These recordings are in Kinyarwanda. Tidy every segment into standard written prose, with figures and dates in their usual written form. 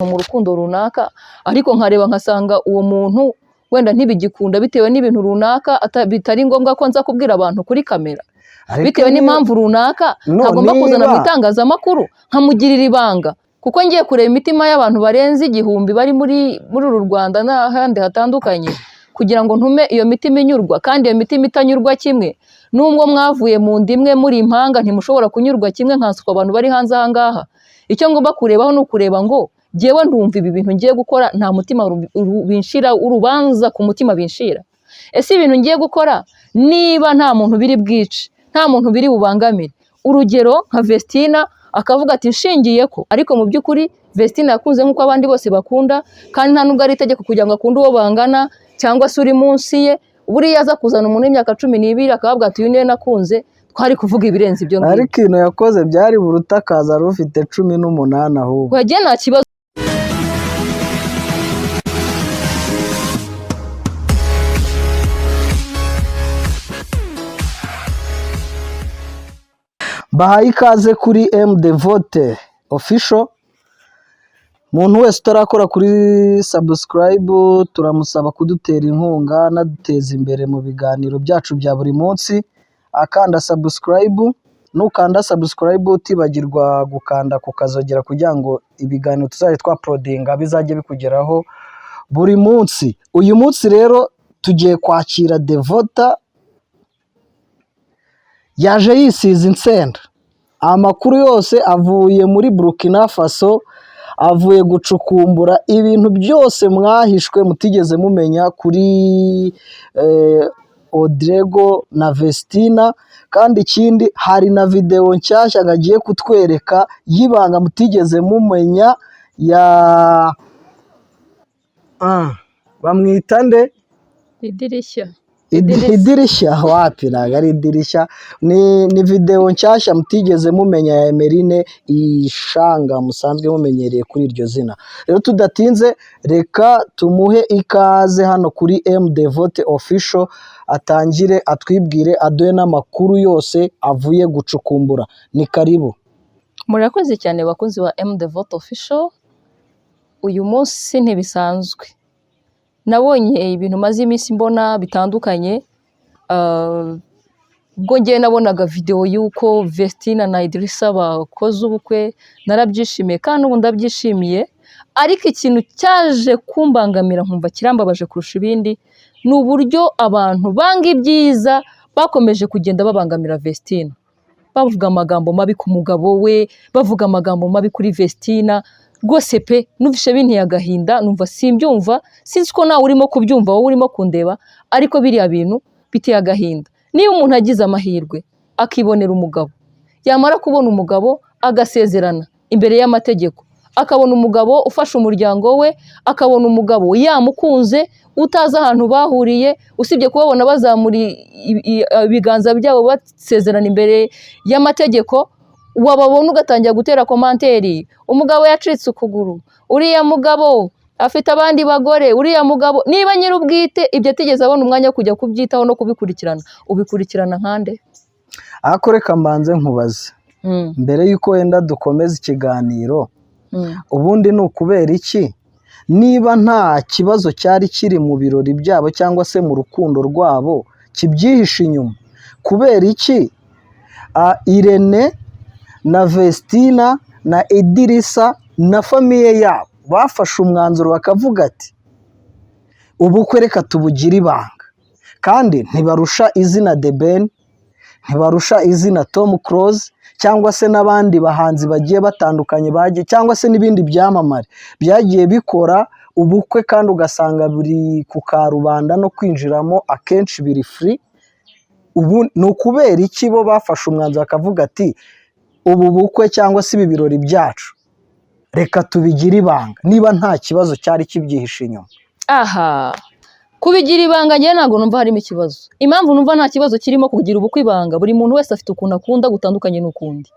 Mu rukundo runaka, ariko nkareba nkasanga uwo muntu wenda ntibigikunda bitewe n'ibintu runaka bitari ngombwa ko nza kubwira abantu kuri kamera, Ariko bitewe n'impamvu runaka No, ntagomba kuzana mu niba itangazamakuru nkamugirira ibanga, kuko ngiye kureba imitima y'abantu barenze 1000 bari muri uru Rwanda n'ahandi hatandukanye, kugira ngo ntume iyo mitima inyurwa. Kandi iyo mitima itanyurwa kimwe, nubwo mwavuye mu nda imwe muri impanga, ntimushobora kunyurwa kimwe nkanswe abantu bari hanze aha ngaha. Icyo ngomba kurebaho ni ukureba ngo jyewe ndumva ibi bintu ngiye gukora nta mutima binshira urubanza ku mutima binshira. Ese ibintu ngiye gukora niba nta muntu biri bwice, nta muntu biri bubangamire? Urugero nka Vestina akavuga ati nshingiye ko, ariko mu by'ukuri Vestina yakunze nk'uko abandi bose bakunda, kandi nta nubwo ari itegeko kugira ngo akunde uwo bangana cyangwa se uri munsi ye. Buriya aza kuzana umuntu w'imyaka 12 akavuga ati uyu niwe nakunze, twari kuvuga ibirenze ibyo ngibyo. Ariko ibintu yakoze byari buruta akaza ari ufite 18 ahubwo. Wagiye nta kibazo. Bahaye ikaze kuri M Devote Official. Umuntu wese utarakora kuri subscribe turamusaba kudutera inkunga anaduteza imbere mu biganiro byacu bya buri munsi, akanda subscribe. Nukanda subscribe utibagirwa gukanda ku kazogera kugira ngo ibiganiro tuzajya twauploadinga bizajye bikugeraho buri munsi. Uyu munsi rero tugiye kwakira Devota, yaje yisize insenda. Amakuru yose avuye muri Burkina Faso, avuye gucukumbura ibintu byose mwahishwe mutigeze mumenya kuri Odrego na Vestina. Kandi ikindi hari na videwo nshyashya ngo agiye kutwereka y'ibanga mutigeze mumenya ya bamwita nde? Idirishya. Idirishya wapi, ntabwo ari idirishya, ni videwo nshyashya mutigeze mumenya ya Emeline Ishanga musanzwe mumenyereye kuri iryo zina. Rero tudatinze reka tumuhe ikaze hano kuri M Devote Official, atangire atwibwire aduhe n'amakuru yose avuye gucukumbura. Ni karibu. Murakoze cyane bakunzi ba M Devote Official. Uyu munsi ntibisanzwe, nabonye ibintu maze iminsi mbona bitandukanye. Ubwo ngewe nabonaga videwo y'uko Vestina na Idirisa bakoze ubukwe, narabyishimiye kandi ubu ndabyishimiye. Ariko ikintu cyaje kumbangamira nkumva kirambabaje kurusha ibindi ni uburyo abantu banga ibyiza bakomeje kugenda babangamira Vestina, bavuga amagambo mabi ku mugabo we, bavuga amagambo mabi kuri Vestina. Rwose pe, numvise binteye agahinda, numva simbyumva, sinzi ko nawe urimo kubyumva, wowe urimo kundeba, ariko biriya bintu biteye agahinda. Niba umuntu agize amahirwe akibonera umugabo, yamara kubona umugabo agasezerana imbere y'amategeko, akabona umugabo ufasha umuryango we, akabona umugabo yamukunze, utazi ahantu bahuriye, usibye kubabona bazamura ibiganza byabo basezerana imbere y'amategeko, wababona ugatangira gutera commentaire, umugabo yacitse ukuguru, uriya mugabo afite abandi bagore, uriya mugabo. Niba nyir'ubwite ibyo atigeze abona umwanya wo kujya kubyitaho no kubikurikirana, ubikurikirana nkande? Ariko reka mbanze nkubaze mbere y'uko wenda dukomeza ikiganiro, ubundi ni ukubera iki niba nta kibazo cyari kiri mu birori byabo cyangwa se mu rukundo rwabo kibyihishe inyuma, kubera iki Irene na Vestina na Idirisa na famille yabo bafashe umwanzuro bakavuga ati ubukwe reka tubugire ibanga? Kandi ntibarusha izina The Ben, ntibarusha izina Tom Close, cyangwa se n'abandi bahanzi bagiye batandukanye bagiye, cyangwa se n'ibindi byamamare byagiye bikora ubukwe, kandi ugasanga buri ku karubanda no kwinjiramo akenshi biri free. Ubu ni ukubera iki bo bafashe umwanzuro bakavuga ati ubu bukwe cyangwa se ibi birori byacu reka tubigire ibanga, niba nta kibazo cyari kibyihishe inyuma? Aha kubigira ibanga njyewe ntabwo numva harimo ikibazo. Impamvu numva nta kibazo kirimo kugira ubukwe ibanga, buri muntu wese afite ukuntu akunda gutandukanye n'ukundi.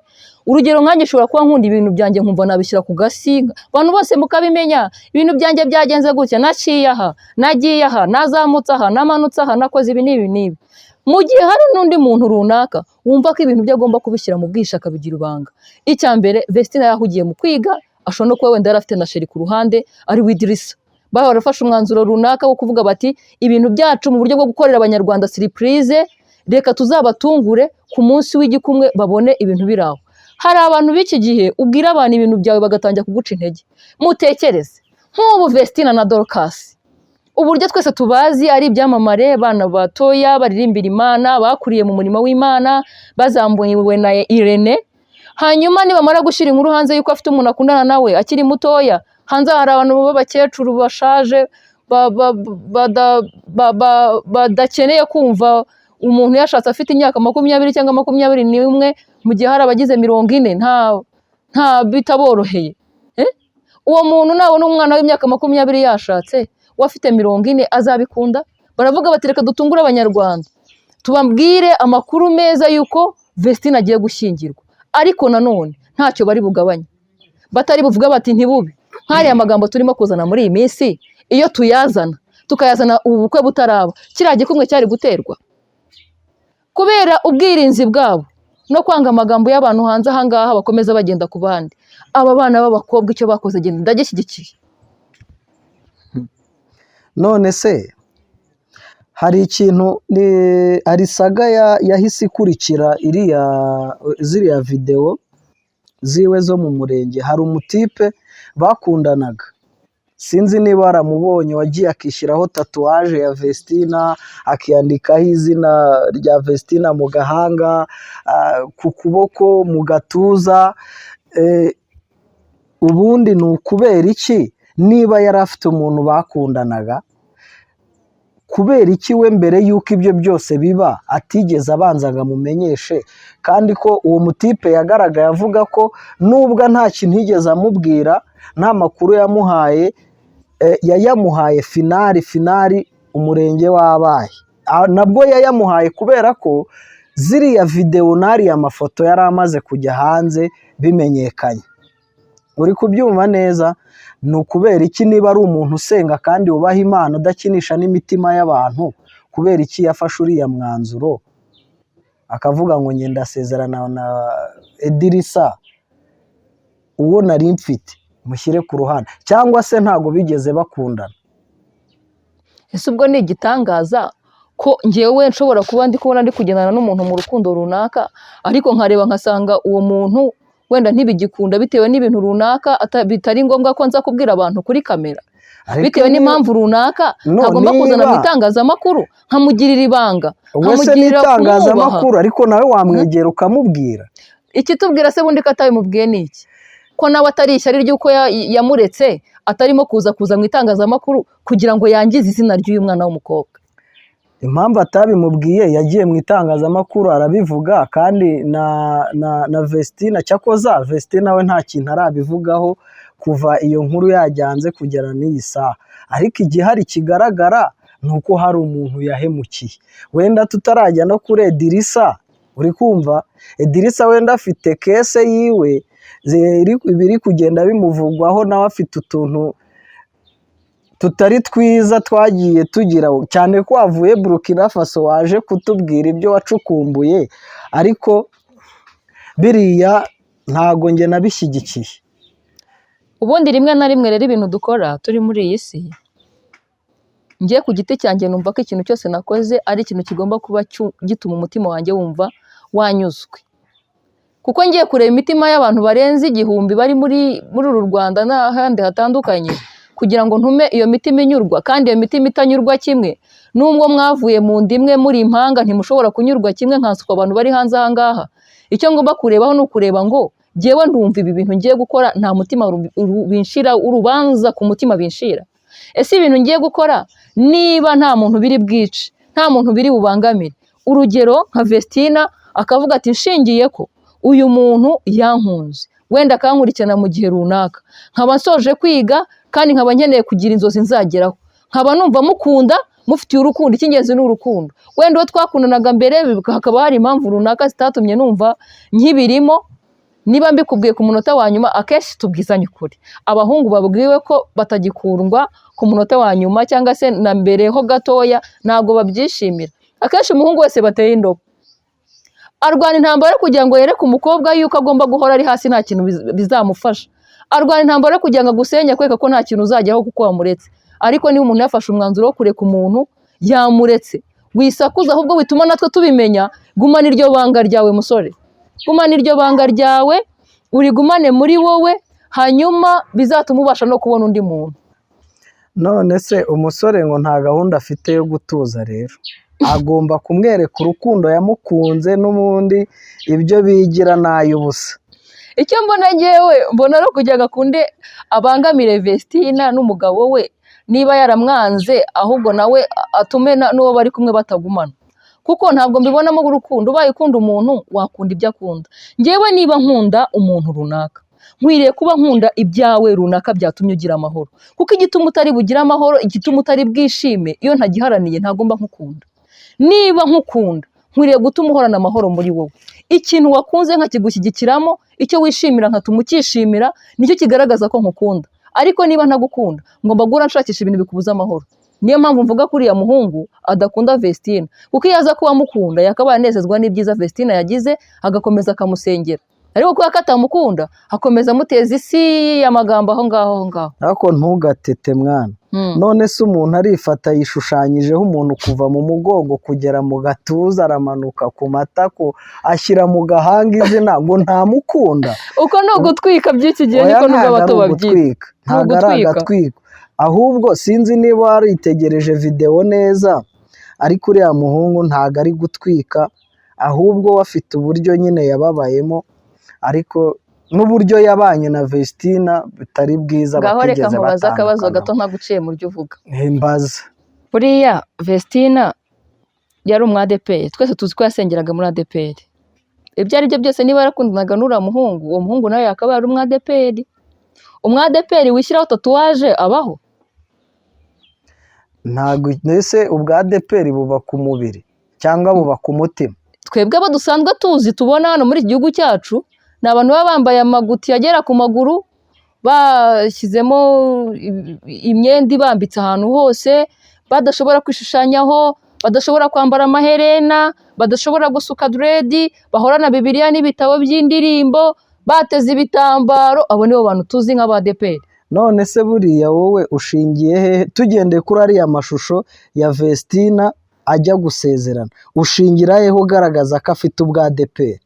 Urugero nkanjye nshobora kuba nkunda ibintu byanjye nkumva nabishyira ku gasi, abantu bose mukabimenya, ibintu byanjye byagenze gutya, naciye aha, nagiye aha, nazamutse aha, namanutse aha, nakoze ibi n'ibi n'ibi. Mu gihe hari n'undi muntu runaka wumva ko ibintu bye agomba kubishyira mu bwihisho akabigira ibanga. Icya mbere, Vestina yahugiye mu kwiga, Ashobora no kuba wenda yari afite na chéri ku ruhande ari we Idirisa. Baba barafashe umwanzuro runaka wo kuvuga bati ibintu byacu mu buryo bwo gukorera Abanyarwanda surprise, reka tuzabatungure ku munsi w'igikumwe babone ibintu biri aho. Hari abantu b'iki gihe ubwira abantu ibintu byawe bagatangira kuguca intege. Mutekereze nk'ubu Vestina na Dorcas, uburyo twese tubazi ari ibyamamare, abana batoya baririmbira Imana, bakuriye mu murimo w'Imana, bazambuwe na Irene. Hanyuma nibamara gushyira inkuru hanze yuko afite umuntu akundana nawe akiri mutoya, hanze hari abantu b'abakecuru bashaje badakeneye kumva umuntu yashatse afite imyaka 20 cyangwa 21, mu gihe hari abagize 40 nta bitaboroheye. Eh? Uwo muntu nabona umwana w'imyaka 20 yashatse, we afite 40, azabikunda? Baravuga bati reka dutungure Abanyarwanda, tubabwire amakuru meza y'uko Vestine agiye gushyingirwa, ariko nanone ntacyo bari bugabanye, batari buvuge bati ntibube nk'ariya magambo turimo kuzana muri iyi minsi. Iyo tuyazana tukayazana ubu bukwe butaraba, kiriya gikumwe cyari guterwa. Kubera ubwirinzi bwabo no kwanga amagambo y'abantu hanze aha ngaha bakomeza bagenda ku bandi, aba bana b'abakobwa icyo bakoze genda ndagishyigikiye. None se hari ikintu ni hari saga yahise ikurikira iriya ziriya videwo ziwe zo mu murenge? Hari umutipe bakundanaga, sinzi niba waramubonye, wagiye akishyiraho tatouage ya Vestina, akiyandikaho izina rya Vestina mu gahanga, ku kuboko, mu gatuza. Ubundi ni ukubera iki, niba yari afite umuntu bakundanaga, kubera iki we mbere y'uko ibyo byose biba atigeze abanza ngo amumenyeshe? Kandi ko uwo mutipe yagaragaye avuga ko nubwo nta kintu yigeze amubwira, nta makuru yamuhaye, yayamuhaye final umurenge wabaye. Nabwo yayamuhaye kubera ko ziriya videwo n'ariya mafoto yari amaze kujya hanze bimenyekanye. Uri kubyumva neza? Ni ukubera iki, niba ari umuntu usenga kandi wubaha Imana, udakinisha n'imitima y'abantu, kubera iki yafashe uriya mwanzuro akavuga ngo njye ndasezerana na Edirisa, uwo nari mfite mushyire ku ruhande? Cyangwa se ntabwo bigeze bakundana? Ese ubwo ni igitangaza ko ngewe nshobora kuba ndi kubona ndi kugendana n'umuntu mu rukundo runaka, ariko nkareba nkasanga uwo muntu wenda ntibigikunda bitewe n'ibintu runaka, bitari ngombwa ko nza kubwira abantu kuri kamera, Ariko bitewe n'impamvu runaka No, ntagomba kuzana mu itangazamakuru, nkamugirira ibanga, ubwo se nkamugirira kumwubaha? n'itangazamakuru, ariko nawe wamwegera ukamubwira. Ikitubwira se bundi ko atabimubwiye ni iki? Ko nawe atari ishyari ry'uko yamuretse, atarimo kuza mu itangazamakuru kugira ngo yangize izina ry'uyu mwana w'umukobwa? Impamvu atabimubwiye, yagiye mu itangazamakuru arabivuga, kandi na Vestina, cyakoza Vestina we nta kintu arabivugaho kuva iyo nkuru yajyanze kugera n'iyi saha. Ariko igihari kigaragara ni uko hari umuntu yahemukiye. Wenda tutarajya no kuri Edirisa, uri kumva, Edirisa wenda afite case yiwe biri kugenda bimuvugwaho, nawe afite utuntu tutari twiza twagiye tugira, cyane ko wavuye Burkina Faso waje kutubwira ibyo wacukumbuye. Ariko biriya ntago njye nabishyigikiye. Ubundi rimwe na rimwe rero ibintu dukora turi muri iyi si, ngiye ku giti cyanjye numva ko ikintu cyose nakoze ari ikintu kigomba kuba gituma umutima wanjye wumva wanyuzwe, kuko ngiye kureba imitima y'abantu barenze 1000 bari muri uru Rwanda n'ahandi hatandukanye kugira ngo ntume iyo mitima inyurwa, kandi iyo mitima itanyurwa kimwe. Nubwo mwavuye mu nda imwe muri impanga, ntimushobora kunyurwa kimwe, nkanswe abantu bari hanze aha ngaha. Icyo ngomba kurebaho ni ukureba ngo jyewe ndumva ibi bintu ngiye gukora nta mutima binshira urubanza ku mutima binshira. Ese ibintu ngiye gukora, niba nta muntu biri bwice, nta muntu biri bubangamire? Urugero nka Vestina akavuga ati nshingiye ko uyu muntu yankunze, wenda akankurikirana mu gihe runaka, nkaba nsoje kwiga kandi nkaba nkeneye kugira inzozi nzageraho, nkaba numva mukunda, mufitiye urukundo, icy'ingenzi ni urukundo. Wenda uwo twakundanaga mbere hakaba hari impamvu runaka zitatumye numva nkibirimo. Niba mbikubwiye ku munota wa nyuma, akenshi tubwizanye ukuri, abahungu babwiwe ko batagikundwa ku munota wa nyuma cyangwa se na mbere ho gatoya ntabwo babyishimira. Akenshi umuhungu wese bateye indobo arwana intambara kugira ngo yereke umukobwa yuko agomba guhora ari hasi, nta kintu bizamufasha. Arwana intambara yo kugira ngo agusenye, akwereka ko nta kintu uzageraho kuko wamuretse. Ariko niba umuntu yafashe umwanzuro wo kureka umuntu, yamuretse. Wisakuza ahubwo bituma natwe tubimenya. Gumana iryo banga ryawe, musore, gumana iryo banga ryawe, urigumane muri wowe, hanyuma bizatuma ubasha no kubona undi muntu. None se umusore ngo nta gahunda afite yo gutuza, rero agomba kumwereka urukundo yamukunze, n'ubundi ibyo bigira ni ay'ubusa? Icyo mbona ngewe, mbona ari ukugira ngo akunde abangamire Vestina n'umugabo we. Niba yaramwanze, ahubwo nawe atume n'uwo bari kumwe batagumana, kuko ntabwo mbibonamo urukundo. Ubaye ukunda umuntu, wakunda ibyo akunda. Ngewe niba nkunda umuntu runaka, nkwiriye kuba nkunda ibyawe runaka byatumye ugira amahoro, kuko igituma utari bugire amahoro, igituma utari bwishime, iyo ntagiharaniye ntabwo mba nkukunda. Niba nkukunda, nkwiriye gutuma uhorana amahoro muri wowe. Ikintu wakunze nkakigushyigikiramo, icyo wishimira nkatuma ukishimira, nicyo kigaragaza ko nkukunda. Ariko niba ntagukunda, ngomba guhora nshakisha ibintu bikubuza amahoro. Niyo mpamvu mvuga ko uriya muhungu adakunda Vestina, kuko iyo aza kuba amukunda yakabaye anezezwa n'ibyiza Vestina yagize, agakomeza akamusengera. Ariko kubera ko atamukunda, akomeza amuteza isi amagambo aho ngaho aho ngaho. Ariko ntugatete, mwana. None se umuntu arifata yishushanyijeho umuntu kuva mu mugongo kugera mu gatuza, aramanuka ku matako, ashyira mu gahanga izina, ngo ntamukunda? Uko ni ugutwika by'iki gihe. Oya, Niko nubwo ntabwo abato ari babyita. ugutwika, ntabwo ari ugutwika. agatwiko. Ahubwo sinzi niba waritegereje videwo neza, ariko uriya muhungu ntabwo ari gutwika, ahubwo we afite uburyo nyine yababayemo, ariko n'uburyo yabanye na Vestina bitari bwiza, Ngaho reka batigeze nkubaze akabazo batandukana. gato ntaguciye mu byo uvuga. Mbaza. Buriya Vestina yari umu ADEPR, twese tuzi ko yasengeraga muri ADEPR. Ibyo ari byo byose, niba yarakundanaga n'uriya muhungu, uwo muhungu nawe yakaba yari umu ADEPR. Umu ADEPR wishyiraho tatouage abaho? Ntabwo ese ubwa ADEPR buba ku mubiri cyangwa buba ku mutima? Twebwe abo dusanzwe tuzi, tubona hano muri iki gihugu cyacu, ni abantu baba bambaye amaguti agera ku maguru, bashyizemo imyenda ibambitse ahantu hose, badashobora kwishushanyaho, badashobora kwambara amaherena, badashobora gusuka dread, bahorana Bibiliya n'ibitabo by'indirimbo, bateze ibitambaro. Abo nibo bantu tuzi nk'abadeperi. None se buriya wowe ushingiye hehe, tugendeye kuri ariya mashusho ya Vestina ajya gusezerana, ushingira hehe ugaragaza ko afite ubwa ADEPR?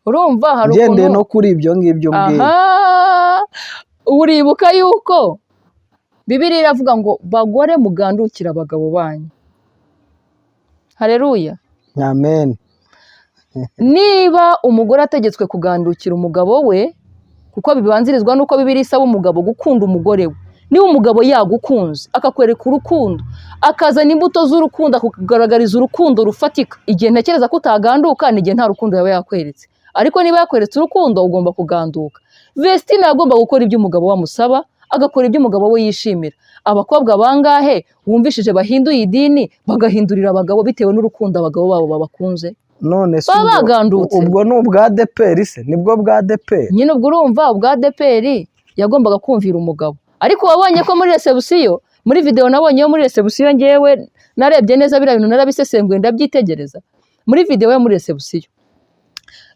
Urumva hari Ngendeye ukuntu no kuri ibyo ngibyo mbwira. Aha, uribuka yuko Bibiliya iravuga ngo bagore mugandukire abagabo banyu. Hareruya! Amen. Niba umugore ategetswe kugandukira umugabo we, kuko bibanzirizwa n'uko Bibiliya isaba umugabo gukunda umugore we, niba umugabo yagukunze, akakwereka urukundo, akazana imbuto z'urukundo, akakugaragariza urukundo rufatika, igihe ntekereza ko utaganduka ni igihe nta rukundo yaba yakweretse. Ariko niba yakweretse urukundo, ugomba kuganduka. Vestina yagomba gukora ibyo umugabo we amusaba, agakora ibyo umugabo we yishimira. Abakobwa bangahe wumvishije bahinduye idini, bagahindurira abagabo bitewe n'urukundo abagabo babo babakunze? None se Baba ubwo bagandutse. ubwo ni ubwa ADEPR se? Nibwo bwa ADEPR? Nyine ubwo urumva ubwa ADEPR, yagombaga kumvira umugabo. Ariko wabonye ko muri reception, muri video nabonye yo muri reception, ngewe narebye neza biriya bintu, narabisesenguye, ndabyitegereza. Muri video yo muri reception,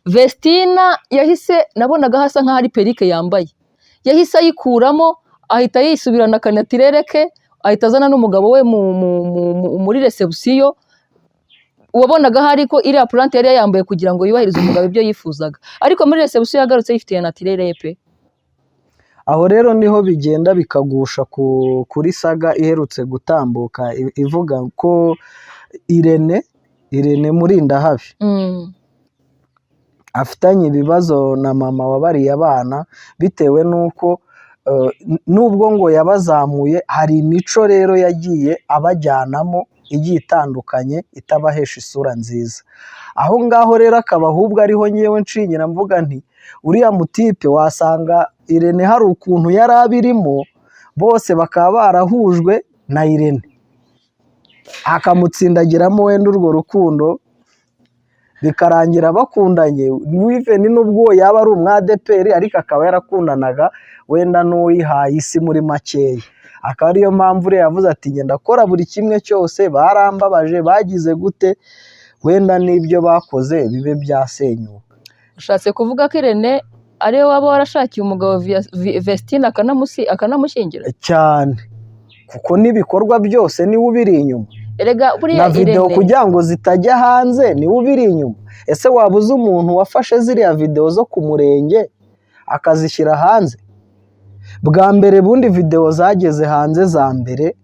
Vestina yahise, nabonaga hasa nk'aho ari perruque yambaye, yahise ayikuramo, ahita yisubirana akanatirere ke, ahita azana n'umugabo we muri reception. Wabonaga hari ko iriya plante yari yambaye kugira ngo yubahirize umugabo ibyo yifuzaga, ariko muri reception yagarutse yifitiye naturelle ye pe. Aho rero niho bigenda bikagusha kuri saga iherutse gutambuka ivuga ko Irene Murindahabi afitanye ibibazo na mama wa bariya bana, bitewe n'uko nubwo ngo yabazamuye, hari imico rero yagiye abajyanamo igiye itandukanye itabahesha isura nziza. Aho ngaho rero akaba ahubwo ariho ngewe nshingira mvuga nti uriya mutipe wasanga Irene hari ukuntu yari abirimo, bose bakaba barahujwe na Irene, akamutsindagiramo wenda urwo rukundo, bikarangira bakundanye. Even nubwo yaba ari umwadeperi, ariko akaba yarakundanaga wenda n'uwihaye isi muri makeya, akaba ariyo mpamvu uriya yavuze ati ngenda ndakora buri kimwe cyose, barambabaje, bagize gute, wenda n'ibyo bakoze bibe byasenyuka. Ushatse kuvuga ko Irene Ariwe waba warashakiye umugabo Vestine akanamushyingira? Cyane, kuko n'ibikorwa byose niwe ubiri inyuma. Erega buriya Na videwo Irene kugira ngo zitajya hanze niwe ubiri inyuma. Ese waba uzi umuntu wafashe ziriya videwo zo ku murenge akazishyira hanze? Bwa mbere bundi videwo zageze hanze za mbere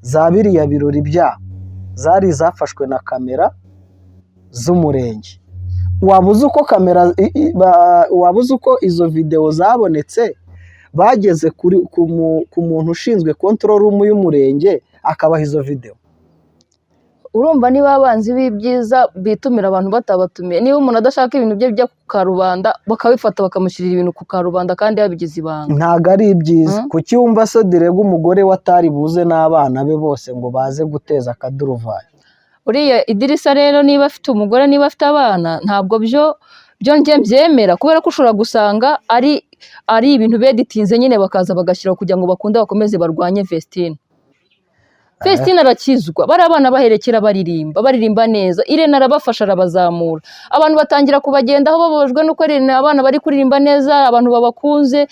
za biriya birori byabo zari izafashwe na kamera z'umurenge. Waba uzi uko kamera waba uzi uko izo videwo zabonetse, bageze ku muntu ushinzwe control room y'umurenge akabaha izo videwo? Urumva, niba abanzi b'ibyiza bitumira abantu batabatumiye, niba umuntu adashaka ibintu bye bijya ku karubanda, bakabifata bakamushyirira ibintu ku karubanda kandi yabigize ibanga. Ntabwo ari ibyiza. Kuki wumva se direga umugore we atari buze n'abana be bose ngo baze guteza akaduruvayo? Uriya Idirisa rero, niba afite umugore, niba afite abana, ntabwo byo njye mbyemera, kubera ko ushobora gusanga ari ibintu beditinze nyine, bakaza bagashyiraho kugira ngo bakunde bakomeze barwanye Vestine. Vestine arakizwa, bari abana baherekera baririmba, baririmba neza. Irene arabafasha, arabazamura, abantu batangira kubagendaho bababajwe nuko Irene abana bari kuririmba neza, abantu babakunze.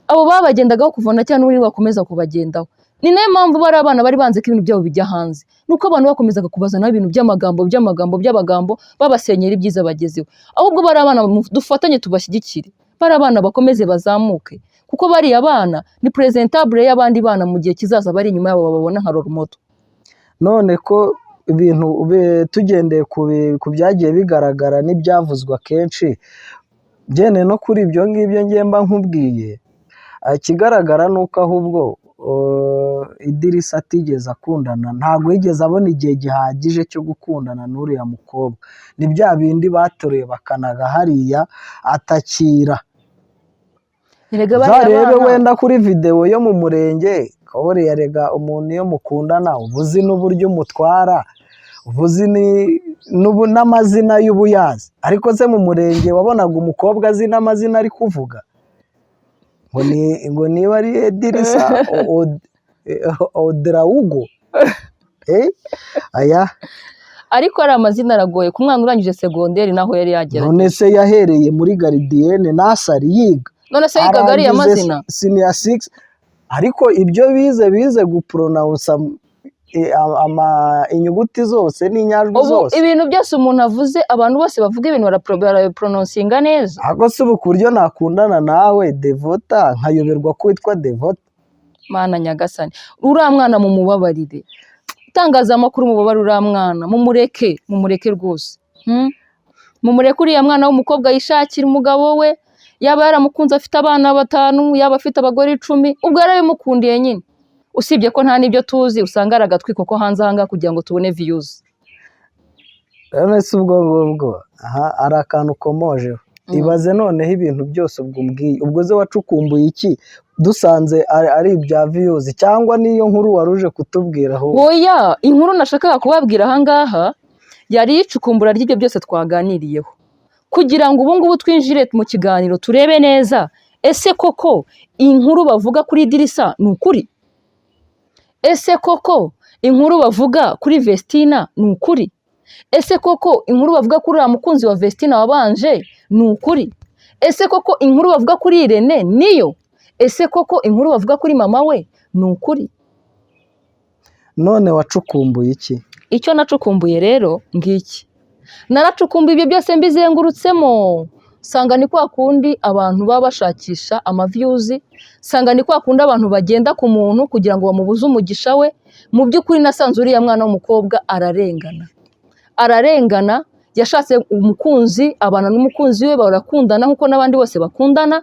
Abo babagendagaho kuva na cyane n'ubu bakomeza kubagendaho. Ni nayo mpamvu bari abana bari banze ko ibintu byabo bijya hanze, nuko abantu bakomezaga kubazanaho ibintu by'amagambo, by'amagambo, by'amagambo, babasenyera ibyiza bagezeho. Ahubwo bari abana dufatanye tubashyigikire, bari abana bakomeze bazamuke, kuko bariya bana ni presentable y'abandi bana mu gihe kizaza, bari inyuma yabo bababona nka role model. None ko ibintu tugendeye ku byagiye bigaragara n'ibyavuzwe akenshi, ngendeye no kuri ibyo ngibyo ngiye mba nkubwiye, ikigaragara ni uko ahubwo Idirisa atigeze akundana, ntabwo yigeze abona igihe gihagije cyo gukundana n'uriya mukobwa. Ni bya bindi bateruye bakanaga hariya atakira. Erega bariya Uzarebe bana wenda kuri videwo yo mu murenge, buriya rega umuntu iyo mukundana uba uzi n'uburyo umutwara, uba uzi n'amazina y'ubuyazi. Ariko se mu murenge wabonaga umukobwa azi n'amazina ari kuvuga? Ngo niba ari Edirisa Oderawugo, aya. Ariko ari amazina aragoye ku mwana urangije segonderi naho yari yagerageje. None se yahereye muri gardienne, nursery yiga. None se yigaga ariya Arangize mazina? Senior six, ariko ibyo bize guporonawusa inyuguti zose n'inyajwi Ubu zose. ibintu byose umuntu avuze, abantu bose bavuga ibintu barabiporononsinga neza. Ahubwo se ubu ku buryo nakundana nawe Devota nkayoberwa ko witwa Devota? Mana nyagasani, uriya mwana mumubabarire, itangazamakuru mubabarire uriya mwana, mumureke, mumureke rwose. Mumureke uriya mwana w'umukobwa yishakira umugabo we. Yaba yaramukunze afite abana batanu, yaba afite abagore 10, ubwo yarabimukundiye nyine. Usibye ko nta n'ibyo tuzi, usanga ari agatwiko ko hanze ahangaha kugira ngo tubone views. None se ubwo ngubwo aha hari akantu ukomojeho. Ibaze noneho ibintu byose ubwo umbwiye, ubwo ze wacukumbuye iki dusanze ari ibya views, cyangwa niyo nkuru wari uje kutubwira ahubwo? Oya, inkuru nashakaga kubabwira ahangaha yari icukumbura ry'ibyo byose twaganiriyeho, kugira ngo ubu ngubu twinjire mu kiganiro turebe neza: ese koko inkuru bavuga kuri Idirisa ni ukuri? Ese koko inkuru bavuga kuri Vestina ni ukuri? Ese koko inkuru bavuga kuri uriya mukunzi wa Vestina wabanje ni ukuri? Ese koko inkuru bavuga kuri Irene niyo? Ese koko inkuru bavuga kuri mama we ni ukuri? None wacukumbuye iki? Icyo nacukumbuye rero ngiki: naracukumbuye ibyo byose mbizengurutsemo, nsanga ni kwa kundi abantu baba bashakisha ama views, nsanga ni kwa kundi abantu bagenda ku muntu kugira ngo bamubuze umugisha we. Mu by'ukuri nasanze uriya mwana w'umukobwa ararengana, ararengana. Yashatse umukunzi, abana n'umukunzi we, barakundana nk'uko n'abandi bose bakundana,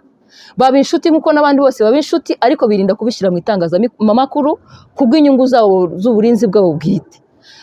baba inshuti nk'uko n'abandi bose baba inshuti, ariko birinda kubishyira mu itangazamakuru kubw'inyungu zabo z'uburinzi bwabo bwite.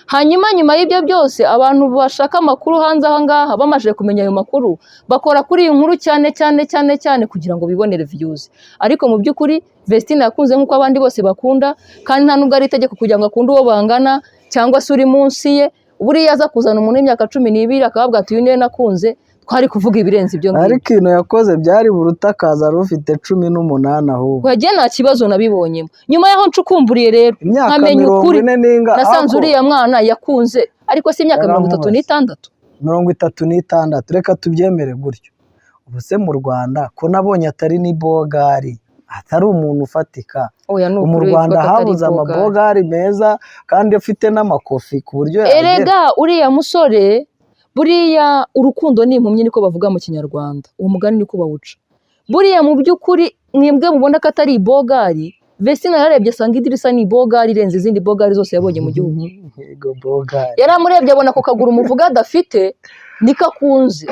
Hanyuma nyuma y'ibyo byose, abantu bashaka amakuru hanze aha ngaha bamaze kumenya ayo makuru, bakora kuri iyi nkuru cyane cyane cyane cyane kugira ngo bibonere views. Ariko mu by'ukuri Vestine yakunze nk'uko abandi bose bakunda, kandi nta nubwo ari itegeko kugira ngo akunde uwo bangana cyangwa se uri munsi ye. Buriya aza kuzana umuntu w'imyaka 12 akababwira ati: "Uyu niwe nakunze," twari kuvuga ibirenze ibyo ngibyo. Ariko ibintu yakoze byari buruta akaza ari ufite 18 ahubwo. Wagiye, nta kibazo nabibonyemo. Nyuma y'aho ncukumburiye rero Imyaka nkamenya mirongo ukuri, ine n'inga nasanze ako uriya mwana yakunze, ariko si imyaka mirongo itatu Yarankubaze. n'itandatu. 36, reka tubyemere gutyo. Ubuse mu Rwanda ko nabonye atari n'ibogari, atari umuntu ufatika? Oya, ni Mu ukuri Rwanda witwa ko atari habuze bogari. Amabogari meza kandi afite n'amakofi ku buryo yagera. Erega uriya musore, buriya urukundo ni impumyi, niko bavuga mu Kinyarwanda, uwo mugani niko bawuca. Buriya mu by'ukuri mwebwe mubona ko atari ibogari, Vestine yararebye asanga Idirisa ni ibogari irenze izindi bogari zose yabonye mu gihugu. Yego, bogari. Yaramurebye abona ako kaguru muvuga adafite niko akunze.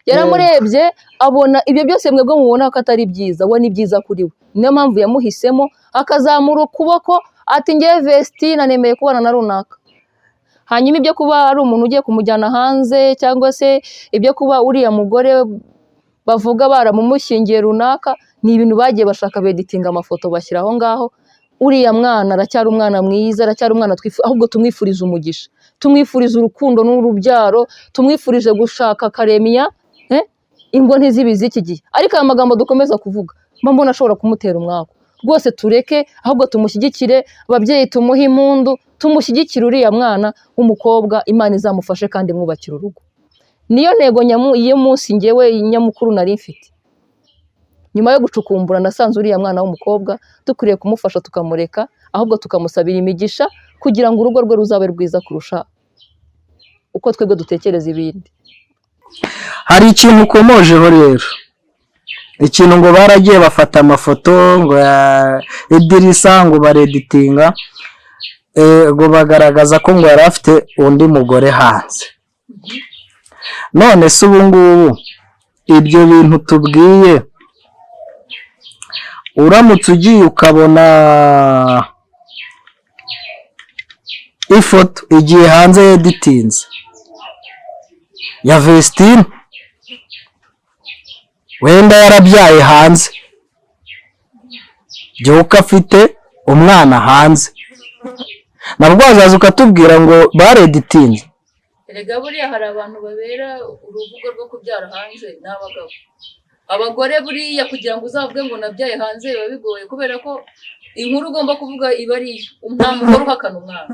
Yaramurebye abona ibyo byose mwebwe mubona ko atari byiza, we ni byiza kuri we. Niyo mpamvu yamuhisemo, akazamura ukuboko ati: "Ngewe Vestine nemeye kubana na runaka." Hanyuma ibyo kuba ari umuntu ugiye kumujyana hanze, cyangwa se ibyo kuba uriya mugore bavuga baramumushyingiye runaka, ni ibintu bagiye bashaka beditinga amafoto bashyira aho ngaho. Uriya mwana aracyari umwana mwiza, aracyari umwana ahubwo tumwifuriza umugisha, tumwifuriza urukundo n'urubyaro, tumwifurije gushaka akaremya ingo ntizibize iki gihe. Ariko aya magambo dukomeza kuvuga mba mbona ashobora kumutera umwaku. Rwose tureke, ahubwo tumushyigikire, ababyeyi tumuhe impundu, tumushyigikire uriya mwana w'umukobwa. Imana izamufashe kandi imwubakire urugo. Niyo ntego y'umunsi ngewe nyamukuru nari mfite. Nyuma yo gucukumbura, nasanze uriya mwana w'umukobwa dukwiriye kumufasha, tukamureka, ahubwo tukamusabira imigisha kugira ngo urugo rwe ruzabe rwiza kurusha uko twebwe dutekereza ibindi. Hari ikintu ukomojeho rero, ikintu ngo baragiye bafata amafoto ngo ya Idirisa ngo bareditinga, ngo bagaragaza ko ngo yari afite undi mugore hanze. None se ubu ngubu ibyo bintu tubwiye, uramutse ugiye ukabona ifoto igiye hanze yeditinze ya Vestine, wenda yarabyaye hanze, byuka afite umwana hanze, nabwo wazaza ukatubwira ngo bareditinze? Erega buriya hari abantu babera urubuga rwo kubyara hanze ni abagabo. Abagore buriya kugira ngo uzavuge ngo nabyaye hanze biba bigoye, kubera ko inkuru ugomba kuvuga iba ari iyo. Nta mugore uhakana umwana.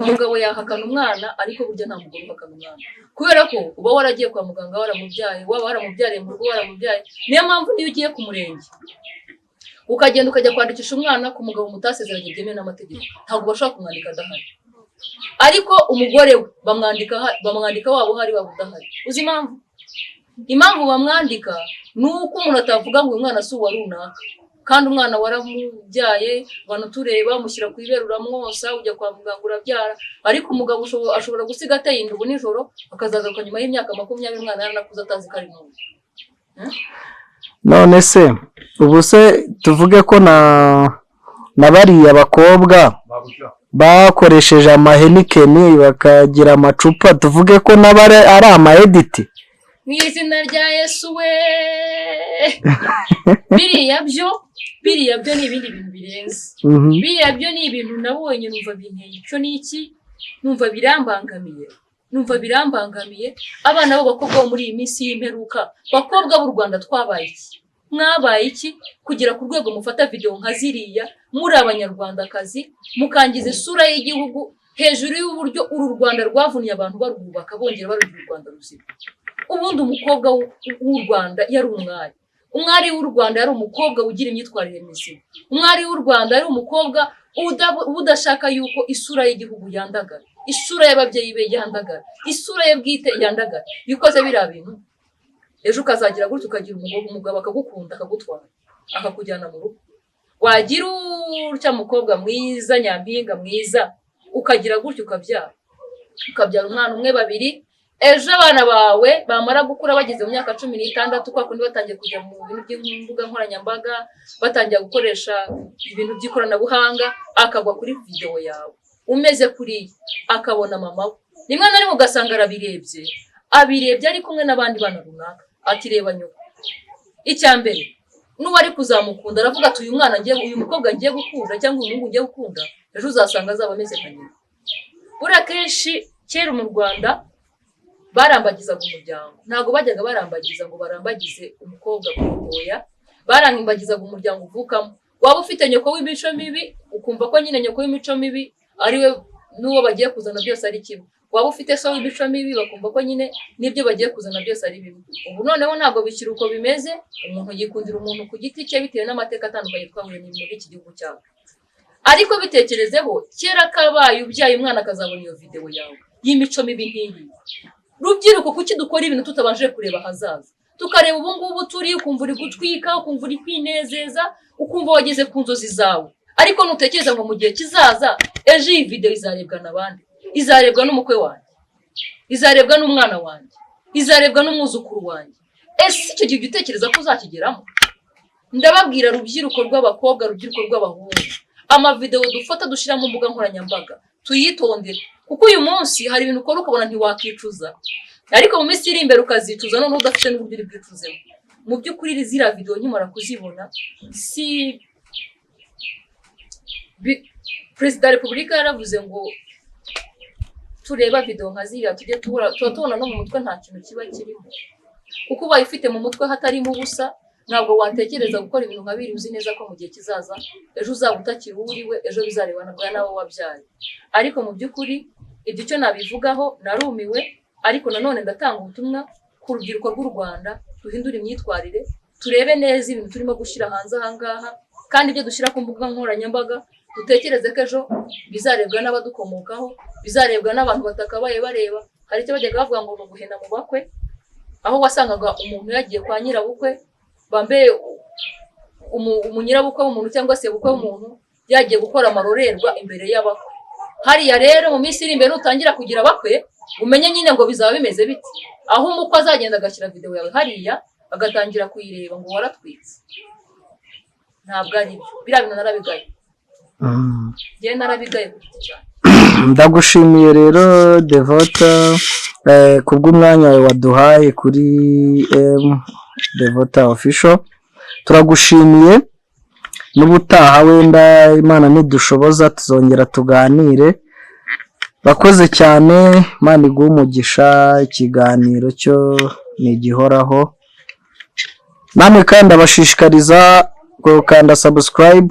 Umugabo yahakana umwana, ariko burya nta mugore uhakana umwana, kubera ko uba waragiye kwa muganga waramubyaye, waba waramubyariye mu rugo waramubyaye. Niyo mpamvu niyo ugiye ku murenge ukagenda ukajya kwandikisha umwana ku mugabo mutasezeranye byemewe n'amategeko, ntabwo bashobora kumwandika adahari. Ariko umugore we bamwandika, bamwandika waba uhari waba udahari. Uzi impamvu? Impamvu bamwandika ni uko umuntu atavuga ngo uyu mwana si uwa runaka, kandi umwana waramubyaye, abantu tureba, umushyira ku ibere, uramwosa, ujya kwa muganga urabyara. Ariko umugabo ashobora gusiga ateye inda ubu nijoro, akazagaruka nyuma y'imyaka 20 umwana yaranakuze, atazi ko ari n'uwe. None se ubu se tuvuge ko na bariya bakobwa bakoresheje amaHeineken bakagira amacupa, tuvuge ko nabo ari ama edit? Mu izina rya Yesu we! Biriya byo ni ibindi bintu birenze. Biriya byo ni ibintu nabonye numva binteye icyo ni iki, numva birambangamiye, numva birambangamiye. Abana b'abakobwa bo muri iyi minsi y'imperuka, bakobwa b'u Rwanda, twabaye iki? Mwabaye iki kugera ku rwego mufata videwo nka ziriya muri Abanyarwandakazi, mukangiza isura y'igihugu hejuru y'uburyo uru Rwanda rwavuniye abantu barwubaka, bongera barugira u Rwanda ruzima? Ubundi umukobwa w'u Rwanda yari umwari. Umwari w'u Rwanda yari umukobwa ugira imyitwarire mizima. Umwari w'u Rwanda yari umukobwa udashaka yuko isura y'igihugu yandagara, isura y'ababyeyi be yandagara, isura ye bwite yandagara. Iyo ukoze biriya bintu, ejo ukazagira gutya ukagira umugabo akagukunda, akagutwara, akakujyana mu rugo, wagira utya mukobwa mwiza, nyampinga mwiza, ukagira gutya ukabyara, ukabyara umwana umwe, babiri, ejo abana bawe bamara gukura bageze mu myaka 16, kwa kundi batangiye kujya mu bintu by'imbuga nkoranyambaga, batangiye gukoresha ibintu by'ikoranabuhanga, akagwa kuri videwo yawe umeze kuriya, akabona mama we, rimwe na rimwe ugasanga arabirebye, abirebye ari kumwe n'abandi bana runaka, ati: "Reba nyoko." Icya mbere, n'uwari kuzamukunda aravuga ati: "Uyu mwana ngiye, uyu mukobwa ngiye gukunda cyangwa uyu muhungu ngiye gukunda, ejo uzasanga azaba ameze nka nyina." Buriya kenshi kera mu Rwanda barambagizaga umuryango, ntabwo bajyaga barambagiza ngo barambagize umukobwa oya, barambagizaga umuryango uvukamo. Waba ufite nyoko w'imico mibi, ukumva ko nyine nyoko w'imico mibi ariwe n'uwo bagiye kuzana byose ari kimwe. Waba ufite so w'imico mibi, bakumva ko nyine n'ibyo bagiye kuzana byose ari bibi. Ubu noneho ntabwo bikiri uko bimeze. Umuntu yikundira umuntu ku giti cye bitewe n'amateka atandukanye twahuye muri iki gihugu cyacu. Ariko bitekerezeho, kera kabaye ubyaye umwana akazabona iyo videwo yawe y'imico mibi nk'iyi. Rubyiruko, kuki dukora ibintu tutabanje kureba ahazaza? Tukareba ubu ngubu turi, ukumva uri gutwika, ukumva uri kwinezeza, ukumva wageze ku nzozi zawe, ariko nutekereza ngo mu gihe kizaza, ejo iyi videwo izarebwa na bande? Izarebwa n'umukwe wanjye, izarebwa n'umwana wanjye, izarebwa n'umwuzukuru wanjye. Ese icyo gihe ujya utekereza ko uzakigeramo? Ndababwira, rubyiruko rw'abakobwa, rubyiruko rw'abahungu, amavidewo dufata dushyira mu mbuga nkoranyambaga tuyitondere, kuko uyu munsi hari ibintu ukora ukabona ntiwakicuza, ariko mu minsi iri imbere ukazicuza, noneho udafite n'uburyo uri bwicuzemo. Mu by'ukuri, ziriya videwo nkimara kuzibona, si Perezida wa Repubulika yaravuze ngo tureba videwo nka ziriya tujye tubura, tuba tubona no mu mutwe nta kintu kiba kirimo, kuko ubaye ufite mu mutwe hatarimo ubusa, ntabwo watekereza gukora ibintu nka biri uzi neza ko mu gihe kizaza ejo uzaba utakiri uwo uriwe, ejo bizarebana bwa nawe wabyaye. Ariko mu by'ukuri ibyo icyo nabivugaho, narumiwe. Ariko nanone ndatanga ubutumwa ku rubyiruko rw'u Rwanda: duhindure imyitwarire, turebe neza ibintu turimo gushyira hanze aha ngaha, kandi ibyo dushyira ku mbuga nkoranyambaga dutekereze ko ejo bizarebwa n'abadukomokaho, bizarebwa n'abantu batakabaye bareba. Hari icyo bajyaga bavuga ngo ni uguhena mu bakwe, aho wasangaga umuntu yagiye kwa nyirabukwe, bambaye umunyirabukwe w'umuntu cyangwa se bukwe w'umuntu, yagiye gukora amarorerwa imbere y'abakwe. Hariya rero mu minsi iri imbere nutangira kugira abakwe, umenye nyine ngo bizaba bimeze bite, aho umukwe azagenda agashyira videwo yawe hariya, agatangira kuyireba ngo waratwitse. Ntabwo ari byo. Biriya bintu narabigaye. Njyewe narabigaye ku giti cyanjye. Ndagushimiye rero, Devota, kubw'umwanya wawe waduhaye kuri M Devota Official. Turagushimiye. N'ubutaha wenda Imana nidushoboza tuzongera tuganire. Bakoze cyane, Imana iguhe umugisha. Ikiganiro cyo ni igihoraho. Namwe kandi abashishikariza gukanda subscribe,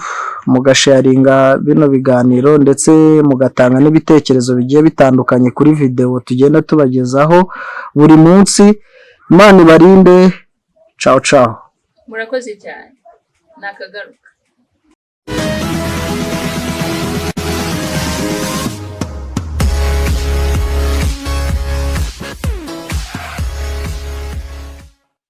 mugasharinga bino biganiro, ndetse mugatanga n'ibitekerezo bigiye bitandukanye kuri videwo tugenda tubagezaho buri munsi. Imana ibarinde. Ciao ciao. Murakoze cyane, nakagaruka.